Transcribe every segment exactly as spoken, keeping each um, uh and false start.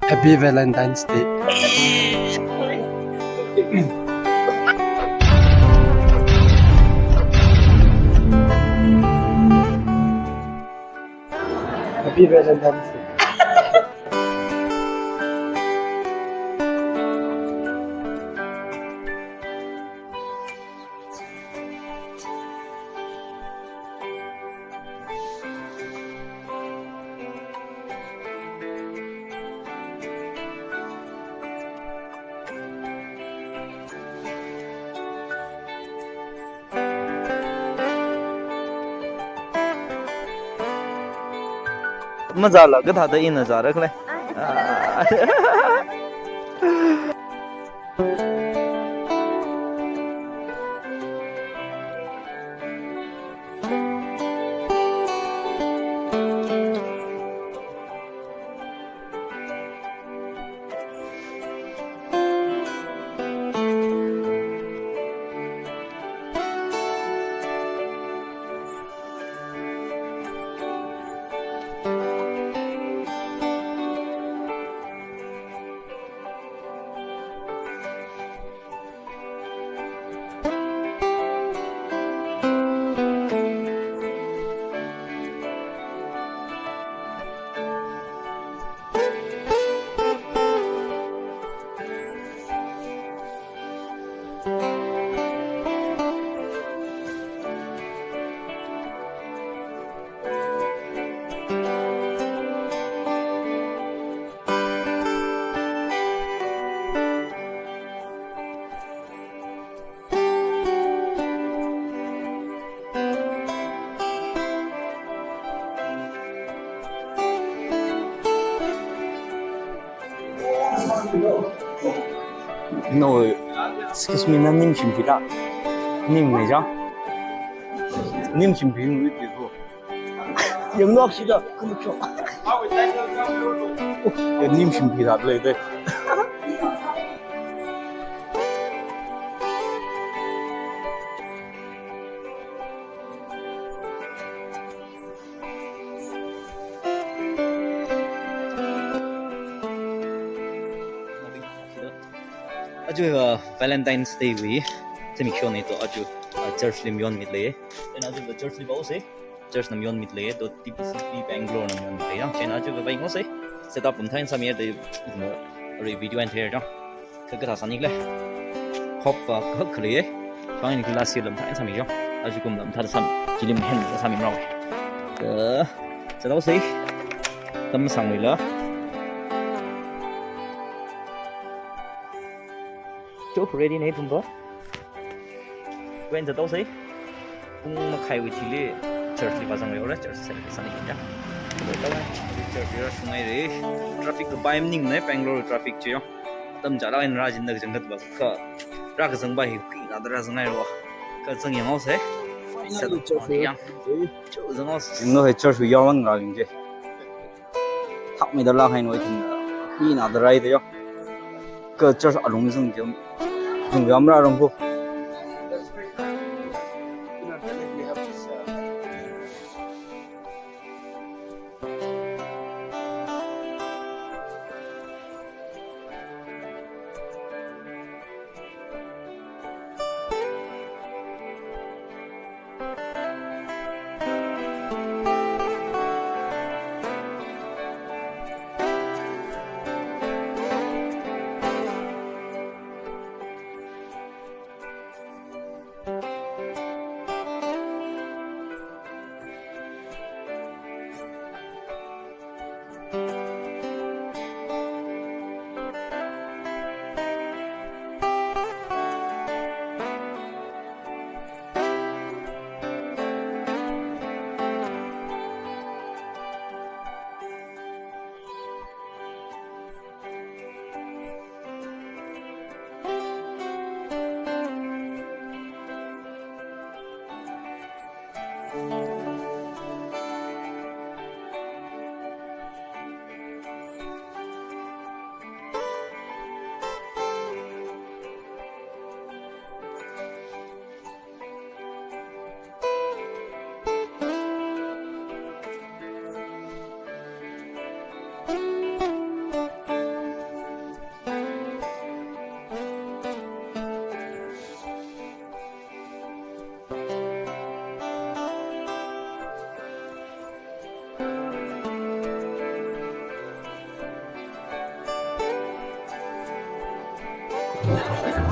Happy Valentine's Day. Happy Valentine's Day. Mazāla kathāda ina zāra khala. No, excuse me, nana ningshimphila? Ning ne ja? Ningshimphimui biko. Yanglu akshida, khamachok. Ya, ningshimphila lei de. Aja, uh, Valentine's Day wui zimiksho eina to aja, uh, church li mayonmit lei. Then aja church li vāose. Church na mayonmit lei, to T B C P Bangalore na mayonmit lei. Yang chieina aja vāngaose. Setup lam thāda sāmi da, no, arui video eina theira. Kha kathā sāni khala. Hop va kha khalei. Pang ni khala si lam thāda sāmi jo. Aja kum lam thāda sāmi. Kilim hen da sāmi rao. Ka, setup se. Tam sāngmila. Cho, ready ne tumba? When the dose? Pung makhaiwui thili church li vāzang reo, church service sāni ya. Church li rāshungai re. Traffic kapai maningne, Bangalore traffic chi yo. Tam jala en rajin da kazang katba ka. Rākazangba hi kuina da rāzangai reo. Kazang yangaose. Finally, church li. Yang. Cho, zangaose. No, hi church li yawan rāling je. Thakmeida lākhainao ithum hina da rai da yo. Ka church alung zung jam, zung jam rā rong ko.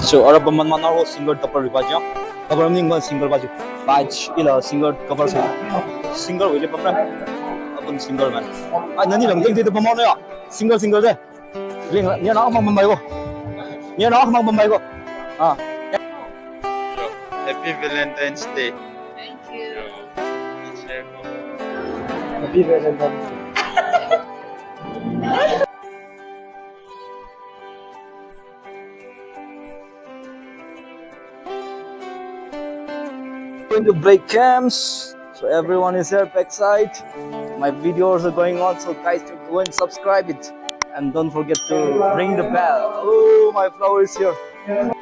So, ara pamān mana ho single double ri pāching. Double meaning one single pāching. Pāching ila single double se. Single wili pamra. Apun single man. Ai, nani lang ting ting pamān ya. Single single de. Ling, ni na mang pamai ko. Ni na mang pamai ko. Ah. Happy Valentine's Day. Thank you. Happy Valentine's Day. Going to break camps. So everyone is here backside. My videos are going on, so guys, go and subscribe it. And don't forget to ring the bell. Oh, my flower is here.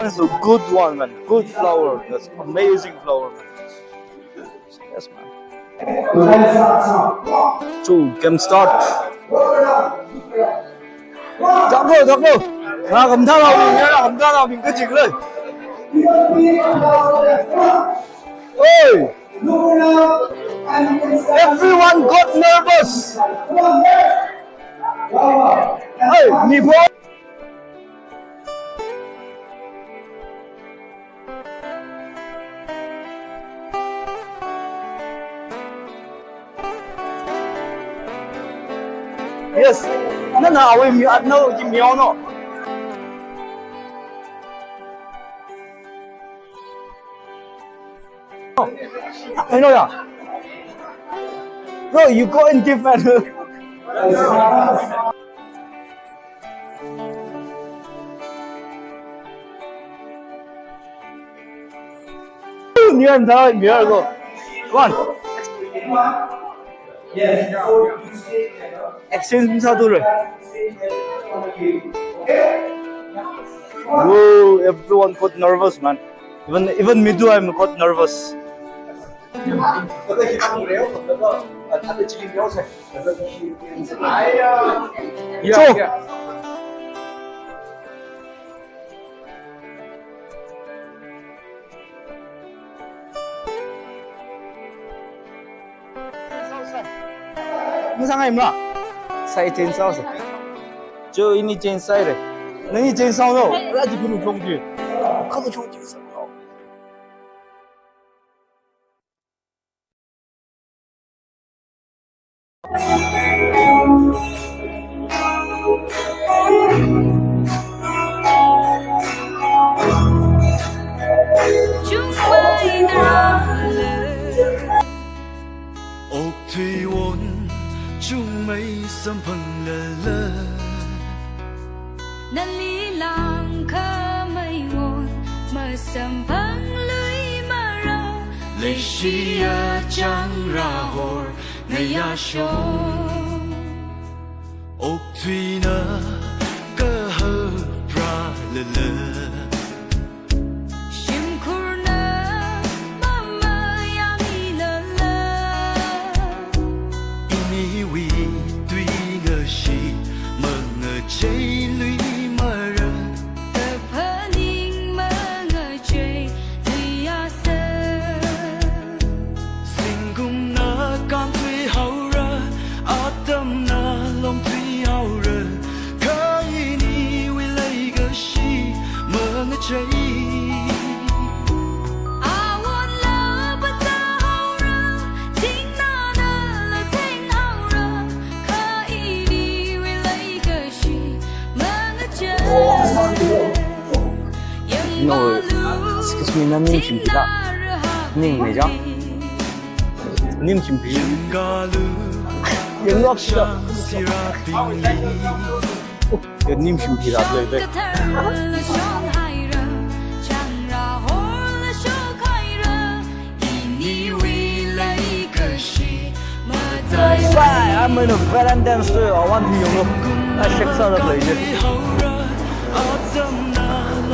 That's a good one, man. Good flower. That's amazing flower, man. Yes, man. So, game start. Thaklo, thaklo. Ra kamthā naobing, ra kamthā naobing kachik le. Oi! Everyone got nervous. Hey, mi bo. Yes. Nana awui mi at no ji mi ono. I know ya. Bro, you go in deep end. Nian thai miar go. Come on. Exchange mi sāthu re. Whoa, everyone got nervous, man. Even, even me too, I'm got nervous. Yeah, so, yeah. Masāngai mla. Sai change sāsa. Cho ini change sāi re. Nani change sāo no. Raji guru chong ji. Kamu chong ji sāo. Okthui won chungmei samphanglala. Nali langkhamei won masamphangluimara. Leishiya changrahor ngayashon. Okthuina kahapralala. Shimkhurna mamayāmilala. Iniwui tui ngashi mangacheiluimara. Kaphaning mangacheiluiasa. Zingkumna kānthuihaora, atamna longthuihaora. Kha iniwui leikashi mangachei. Awonla pata haora, thingnanala theng haora. Kha iniwui leikashi mangachei. No, excuse me, nani shimpi la? Ning me jang. Nim shimpi. Yang lok sila. Ya nim shimpi la, le, le. Sai, I'm in a Valentine's Day. I want to, you know, I check out the place.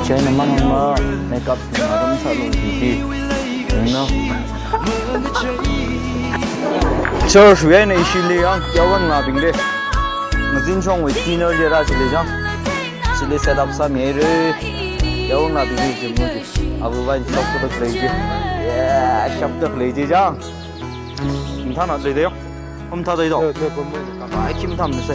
China man ma makeup na ram sa lo ji. No. Church wui eina ishi li yang, yawan nabing de. Ngazin chong wui dinner je ra chili jang. Chili set up sāmi re. Yawan nabing de ji mu ji. Abu vain shop to play ji. Yeah, shop to play ji jang. Mathāna lei de yo. Mathā de do. Ai, kim tham de se.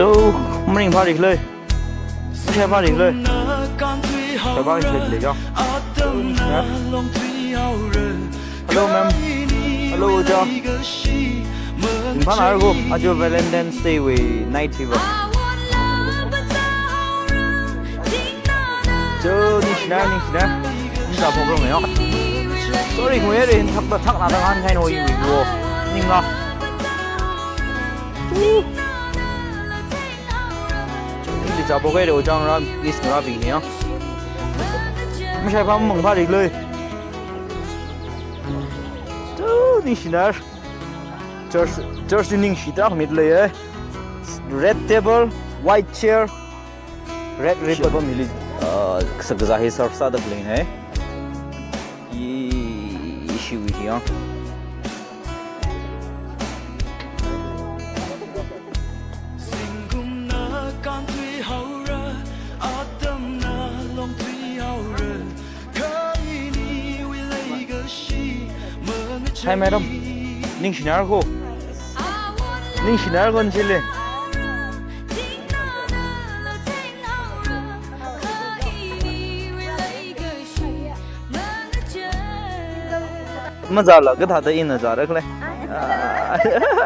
Hello, morning, pharik lei. Share pharik lei. Share pharik lei, jo. Hello, ma'am. Hello, jo. Ringphānāra ko, aja Valentine's Day wui night hiva. Jo, ningshina, ningshina. Ningshina program yo. Sorry, ngui rin thak thak na dang han kain hoi wi wo. Ningla. Ningshi cha pokai de ojang ra, miss ra bing ya. Mashai pam mang pharik lei. Jo, ningshina. Church, church ningshi trak mit lei, eh. Red table, white chair, red ribbon. Sure. Pam hili, uh, sakza hi serve sāda lei, eh. I, i shiwi hi, ah. Hi, madam. Ningshinara ko. Ningshinara ko, nchili. Mazāla, kathāda ina zāra kale. Ah.